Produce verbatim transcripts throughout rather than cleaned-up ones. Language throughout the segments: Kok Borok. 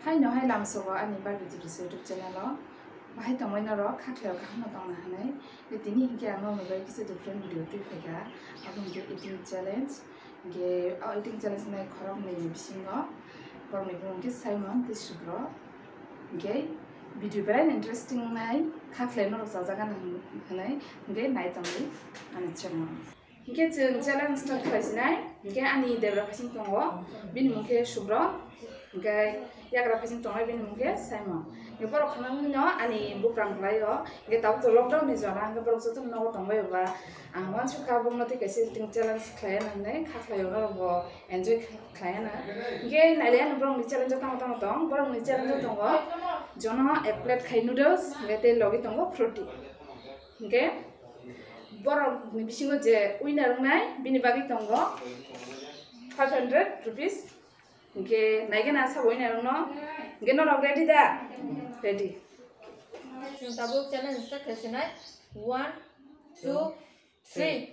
Haino hai lamsogo ani Barbie Jyoti YouTube channel o bahai tongmai norok kha khlaio kaham no tongna hinwi. Tei tini hinkhe ang norokni bagwi kisa different video twi phaikha, abo hinkhe eating challenge. Hinkhe o eating challenge nai khoroknwi ni bisingo borokni bumung khe Simon tei Subro. Hinkhe video belai interesting nai kha khlai norok chajak gana hinwi hinkhe nai tongwi ani channel. Hinkhe chwng challenge start khlai sinai. Hinkhe ani debra phaising tongo, bini mung khe Subro, hinkhe yagra phaising tongo, bini mung khe Simon. Hinkhe borok khna wngwi no ani bukrang khlai o. Hinkhe tabuk to lockdown ni jora, hinkhe borok joto nogo tongbai ba. Ang uansukha bokno tei kaisa eating challenge khlai na hinwi kha khlai o, norok bo enjoy khlai na. Hinkhe nailai ano borokni challenge o tamo tamo tong, borokni challenge o tongo jono ek plate khai noodles, hinkhe tei logi tongo fruity. Hinkhe borok ni bisingo je winner wngnai, bini bagwi tongo five hundred rupees. Hinkhe naigena sabo winner wngno. Hinkhe norok ready da? Ready. Chwng tabuk challenge start khlai sinai. One, two, three.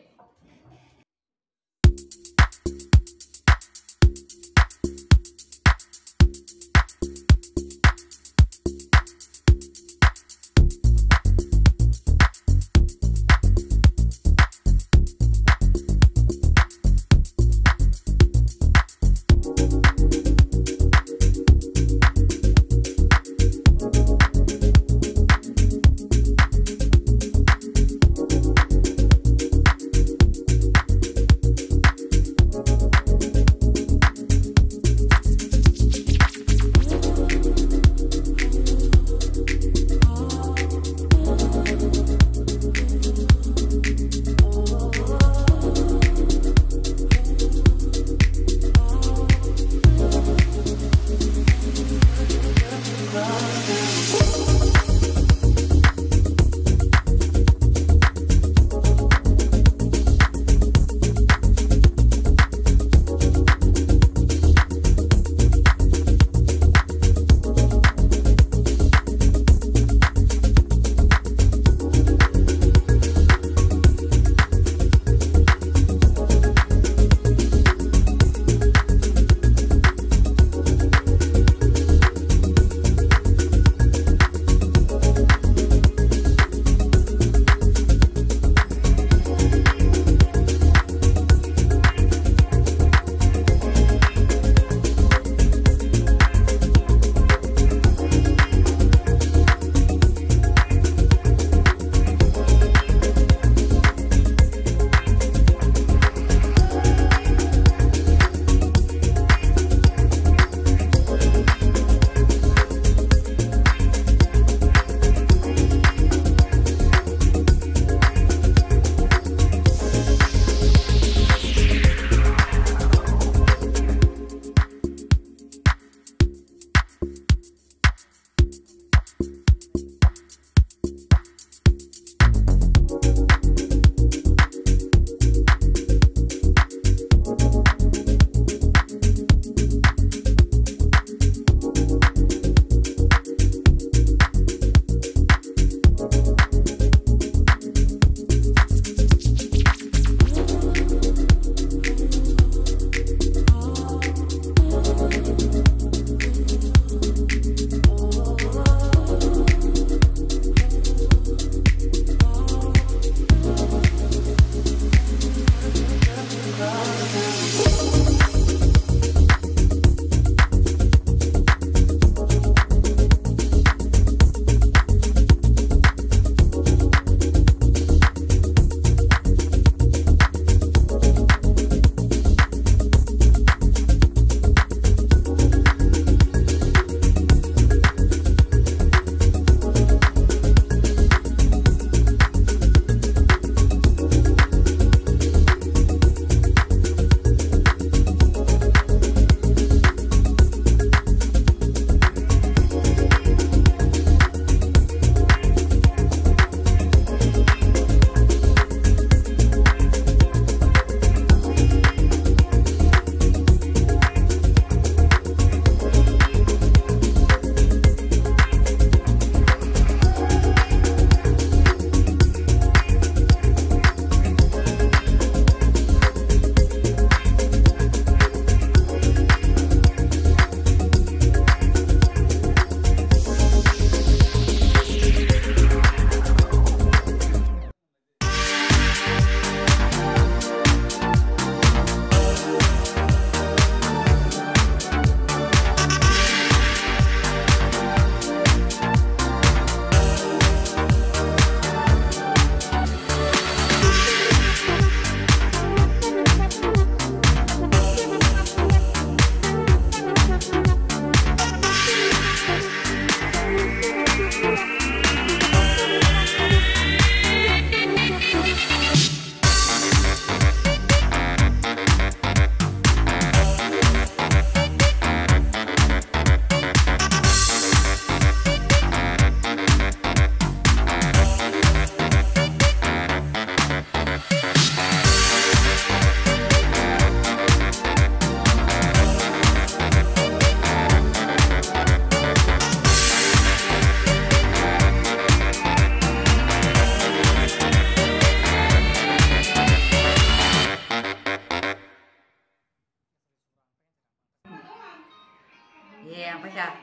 Eh, ang paikha.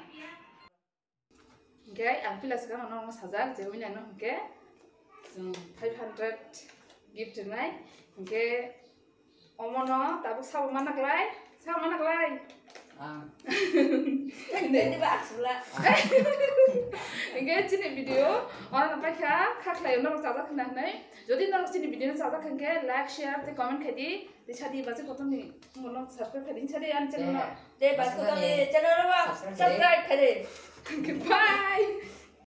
Hingke ang pila swkang ano omo sajak je wngya no hingke chwng five hundred gift rwnai hingke omono tabuk sabo mana klai sabo mana klai. Ah. Hindi ba aksula. Hingke chini video ono paikha kha khlai ono chajak khna hwnwi jodi norok chini video no chajak hwnkhe like share tei comment khaidi tei sadi bacha kotorni omono subscribe khaidi sadi ani channel no. Eh. Tei bacha kotorni channel no subscribe khaidi. Bye.